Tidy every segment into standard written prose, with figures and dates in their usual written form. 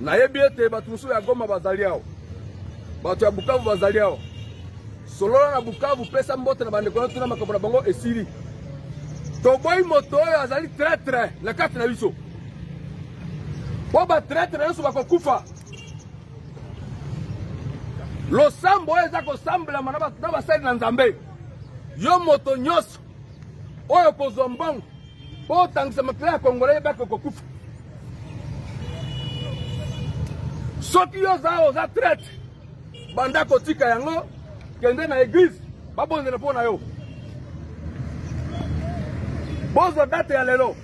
Nayebi ete bato mosusu ya Goma bazali awa, bato ya Bukavu bazali awa. Solola na Bukavu, pesa mbote na bandeko na tuna makambo na bango esili. Toboyi moto oyo azali traitre na kati na biso, mpo batraitre nyonso bakokufa. Losambo oyo eza kosambelama na basali na Nzambe, yo moto nyonso oyo kozwa mbongo mpo otangisa makila ya Congolais, yebaka okokufa. Soki yo oza oza traite, banda kotika yango, kende na eglise babondela mpo na yo. Bozwa date ya lelo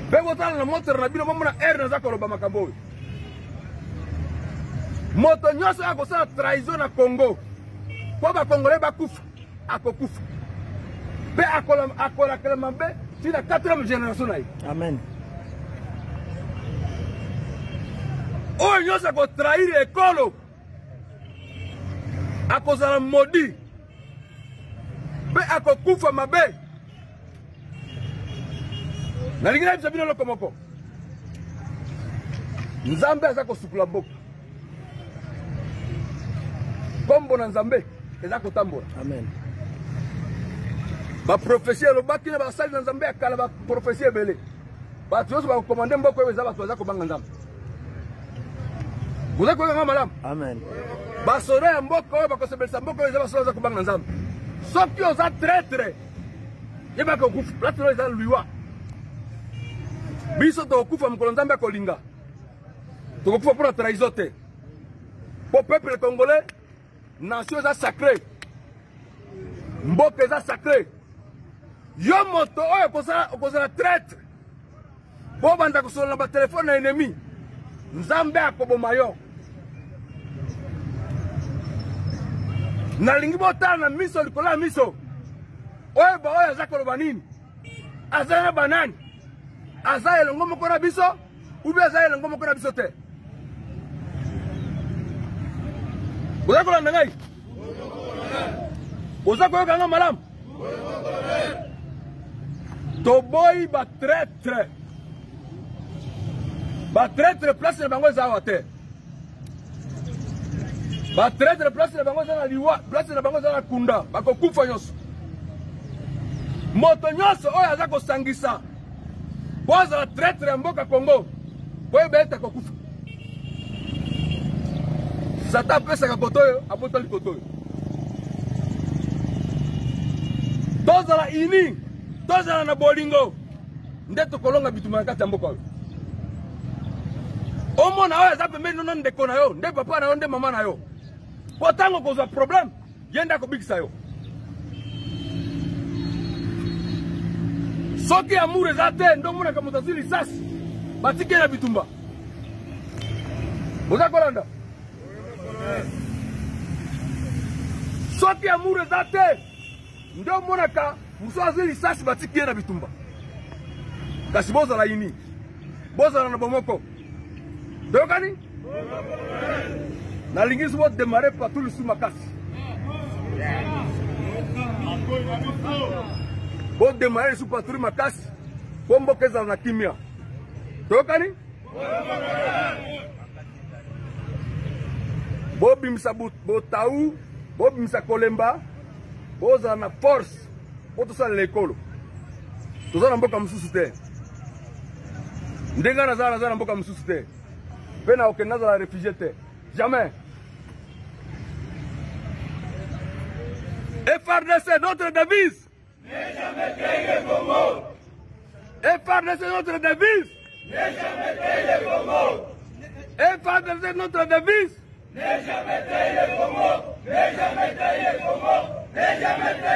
mpe botala na montre na bino, bomona heure naza koloba makambo oyo. Moto nyonso oyo akosala trahison na Congo mpo bakongolais bakufa, akokufa mpe akolakela mabe ti na 4e génération na ye. Amen. Oyo nyonso akotrahir ekolo akozala maudit mpe akokufa mabe. Nalingi nayebisa bino eloko moko, Nzambe aza kosukula mboka, nkombo na Nzambe eza kotambola. Amen. Baprofesie elobaki na basali na Nzambe ya kala, baprofesie ebele. Bato nyonso bakokomande mboka oyo eza bato baza kobanga Nzambe. Boza koyoka nga malamu? Amen. Basoda ya mboka oyo bakosepelisa mboka oyo eza basoda baza kobanga Nzambe. Soki oza traitre, yebaka okufa. Place oyo eza liwa. Biso tokokufa mokolo Nzambe akolinga. Tokokufa mpo na trahison te. Po peuple congolais, nation eza sacré, mboka eza sacré. Yo moto oyo okozala traitre, bobanda kosolola na batelefone na ennemi, Nzambe akoboma yo. Nalingi botala na miso likolo ya miso oyo baoyo aza koloba nini, aza na banani, aza elongo moko na biso ubi aza elongo moko na biso te. Oza kolanda ngai? Oza koyoka nga malamu? Toboyi batraitre. Batraitre place na bango eza awa te. Batraitre place na bango eza na liwa, place na bango eza na kunda, bakokufa nyonso. Moto nyonso oyo aza kosangisa po azala traitre ya mboka Congo, boyeba ete akokufa. Satan apesaka koto oyo, abotoli koto oyo. Tozala uni, tozala na bolingo, nde tokolonga bitumba na kati ya mboka oyo. Omona oyo aza pembeni nono ndeko na yo, nde papa na yo, nde mama na yo, po ntango okozwa problème, ye nde akobikisa yo. Soki amour eza te, nde omonaka moto azwi lisasi, batiki ye na bitumba. Boza kolanda? Soki amour eza te, nde omonaka mosusu azwi lisasi, batiki ye na bitumba. Kasi bozala ini, bozala na bomoko. Toyokani? Nalingi so bodemare partout lisusu makasi, bodemare lisusu patrouille makasi mpo mboka ezala na kimia. Toyokani? Bobimisa botau, bobimisa kolemba, bozala na force mpo tosalela ekolo. Toza na mboka mosusu te. Ndenge naza, naza na mboka mosusu te, mpe na okende nazala réfugié te, jamais. FRDC, notre devise ne jamais trahir le Congo. FRDC, notre devise ne jamais trahir le Congo. FRDC, notre devise ne jamais trahir le Congo. Ne jamais trahir le Congo. Ne jamais trahir.